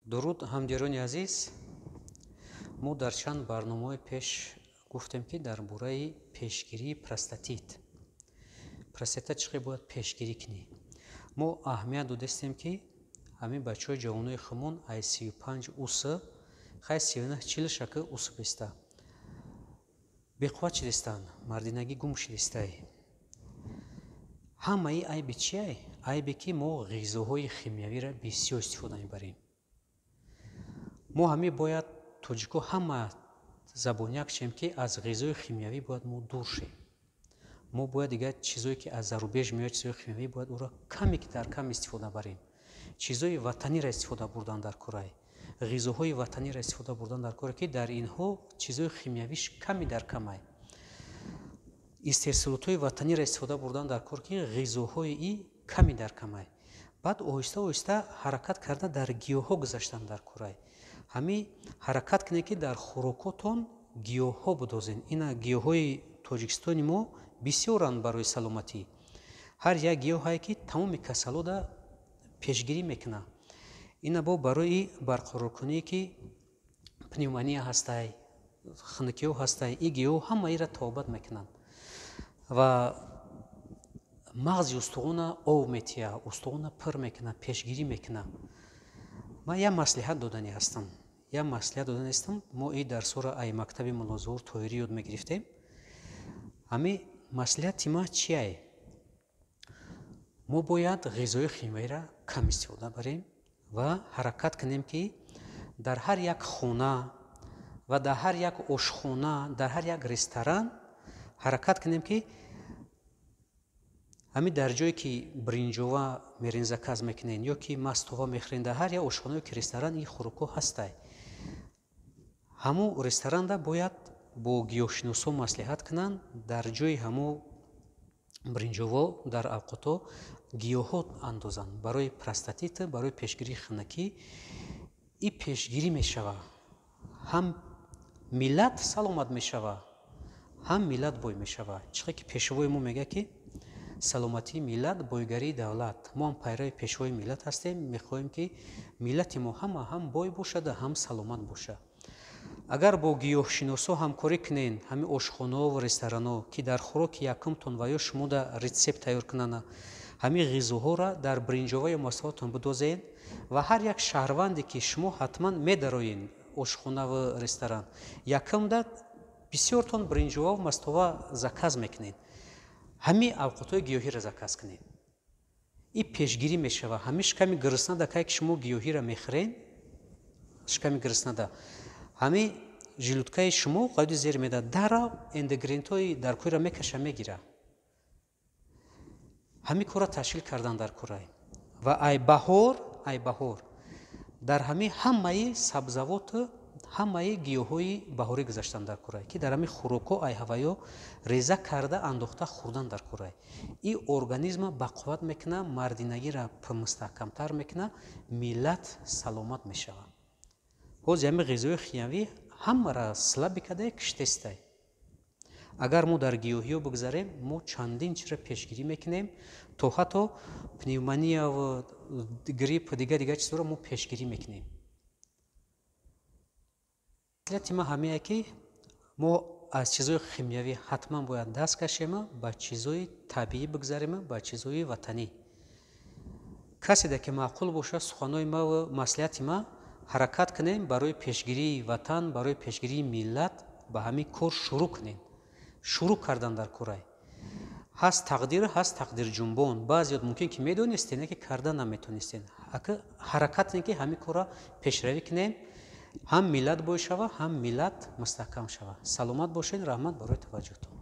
Дуруд, ҳамдиёрони азиз. Мо дар чанд барномаҳои пеш гуфтем, ки дар бораи пешгирии простатит, простатита чӣ хел бояд пешгирӣ кунӣ. Мо аҳамият додастем, ки ҳамин бачаҳои ҷавонои хумон ай 35 ус, хай 39, 40 шака ус беста беқувват шидистанд, мардинагӣ гум шидистай. Ҳамаи айби чиай? Айбе ки мо ғизоҳои химиявиро бисёр истифода мебарем. Мо ҳамин бояд, тоҷико, ҳама забоняк шем, ки аз ғизои химиявӣ бояд мо дур шем. Мо бояд дигар чизое ки аз зарубеж меояд, чизои химиявӣ, бояд ӯро каме ки дар кам истифода барем. Чизои ватаниро истифода бурдан дар курай, ғизоҳои ватаниро истифода бурдан дар коре, ки дар инҳо чизои химиявиш ками дар камай. Истеҳсолотҳои ватаниро истифода бурдан дар кор, ки ғизоҳои и ками дар камай. Баъд оҳиста оҳиста ҳаракат карда дар гиёҳҳо гузаштан дар курай. Ҳамин ҳаракат кунед, ки дар хӯрокотон гиёҳҳо будозен. Ина гиёҳҳои Тоҷикистони мо бисёранд. Барои саломатӣ ҳар як гиёҳае, ки тамоми касалода пешгирӣ мекунад. Ина бо барои барқароркуние, ки пневмония ҳастай, хунукиҳо ҳастай, и гиёҳ ҳамаиро табобат мекунанд ва мағзи устухона ов метиҳа, устухона пур мекунад, пешгирӣ мекунад. Ман як маслиҳат додани ҳастам, як маслиҳат додани ҳастам. Мо и дарсҳоро ай мактаби Муллозуҳур Тоҳирӣ ёд мегирифтем. Ҳамин маслиҳати ман чиай? Мо бояд ғизои химиявиро кам истифода барем ва ҳаракат кунем, ки дар ҳар як хона ва дар ҳар як ошхона, дар ҳар як ресторан ҳаракат кунем, ки ҳамин дар ҷое ки бринҷова мерен, заказ мекунен ё ки мастова мехӯрен, дар ҳар як ошхона ки ресторан ин хӯрокҳо ҳастай, ҳамун ресторанда бояд бо гиёҳшиносҳо маслиҳат кунанд, дар ҷои ҳамун бринҷово дар авқотҳо гиёҳҳо андозанд. Барои простатит, барои пешгирии хунукӣ и пешгирӣ мешавад, ҳам миллат саломат мешавад, ҳам миллат бой мешавад. Чӣ ки пешвои мо мегӯяд, ки саломатии миллат — бойгарии давлат. Мо ҳам пайрави пешвои миллат ҳастем, мехоҳем, ки миллати мо ҳама ҳам бой бошад, ҳам саломат бошад. Агар бо гиёҳшиносҳо ҳамкорӣ кунен, ҳамин ошхонаҳо ва ресторанҳо, ки дар хӯроки якумтон ва ё шумода рецепт тайёр кунанд, ҳамин ғизоҳоро дар бринҷова ё мастоватон бидозед ва ҳар як шаҳрванде ки шумо ҳатман медароен ошхонаву ресторан, якумда бисёртон бринҷоваву мастова заказ мекунед, ҳамин авқотҳои гиёҳиро заказ кунед. И пешгирӣ мешавад. Ҳамин шиками гурусна кае ки шумо гиёҳиро мехӯред, шиками гуруснада ҳамин желудка и шумо қайди зер медиҳад, дара ингредиент ҳои даркориро мекаша, мегира. Ҳамин корро ташкил кардан дар курай ва ай баҳор дар ҳамин ҳамаи сабзавоту ҳамаи гиёҳҳои баҳорӣ гузаштан дар курай, ки дар ҳамин хӯрокҳо ай ҳаваё реза карда андохта хӯрдан дар курай. И организма бақувват мекунад, мардинагиро мустаҳкамтар мекунад, миллат саломат мешавад. Ҳозир ҳамин ғизои химиявӣ ҳамаро слабый кардае, киштестай. Агар мо дар гиёҳиҳо бигзарем, мо чандин чизро пешгирӣ мекунем, то ҳатто пневмонияву грипп, дигар дигар чизҳоро мо пешгирӣ мекунем. Маслиҳати ман ҳамие, ки мо аз чизҳои химиявӣ ҳатман бояд даст кашема, ба чизҳои табиӣ бигзарема, ба чизҳои ватанӣ. Каседе ки маъқул бошад суханҳои маву маслиҳати ман, ҳаракат кунем барои пешгирии ватан, барои пешгирии миллат. Ба ҳамин кор шурӯъ кунем, шурӯъ кардан дар курай. Ҳаст тақдир, ҳаст тақдирҷунбон. Баъзеёт мумкин ки медонистен, ки карда наметонистен. Ҳаракат кунем, ки ҳамин корро пешравӣ кунем, ҳам миллат бой шава, ҳам миллат мустаҳкам шава. Саломат бошед, раҳмат барои таваҷҷӯҳтон.